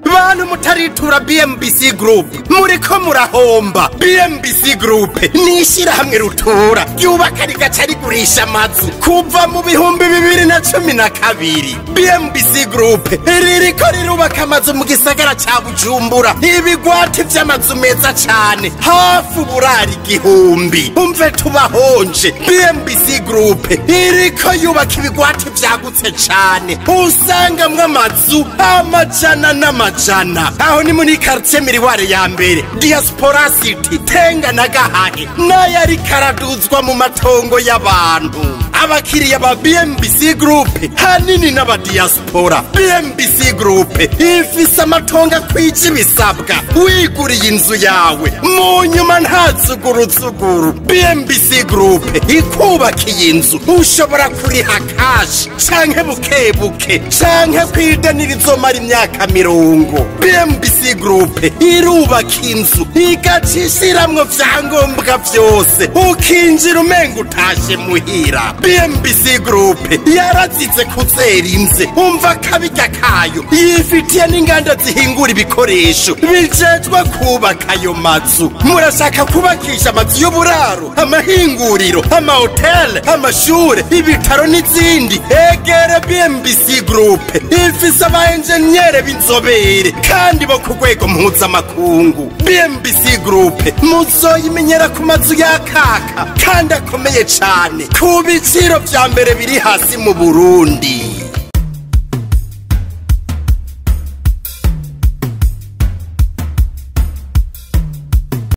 Bantu mutaritura BMBC Group muriko murahomba. BMBC Group ni ishyirahamwe rutura ryubaka rigaca rigurisha amazu kuva mu 2012. BMBC Group ririko rirubaka amazu mu gisagara ca Bujumbura, ibigwati vy'amazu meza cane hafi uburari 1000. Umve tubahonje, BMBC Group iriko yubaka ibigwati vyagutse cane usangamwo amazu amajana n'amajana. Aho ni muri quartier Miriware ya mbere, Diaspora City, Tenga na Gahahe, n'ayari karaduzwa mu matongo y'abantu. Abakiriya ba BMBC Group hanini n'abadiaspora. BMBC Group ifise amatongo akwije ibisabwa, wiguriye inzu yawe mu nyuma nta zuguruzuguru. BMBC Group ikubakiye inzu ushobora kuriha cash canke buke buke canke kw'idenira izomara imyaka 30. BMBC Group irubaka inzu igaca ishiramwo vyangombwa vyose, ukinjira umenga utashe muhira. BMBC Group yarazize kuzera inze, umva kabirya kayo, yifitiye n'inganda zihingura ibikoresho bijejwe kubaka ayo mazu. Murashaka kubakisha amazu y'uburaro, amahinguriro, amahoteli, amashure, ibitaro n'izindi? Egere BMBC Group ifise aba enjeniyere b'inzobere kandi bo ku rwego mpuzamakungu. BMBC Group muzoyimenyera ku mazu yakaka kandi akomeye cane ku biciro vya mbere biri hasi mu Burundi.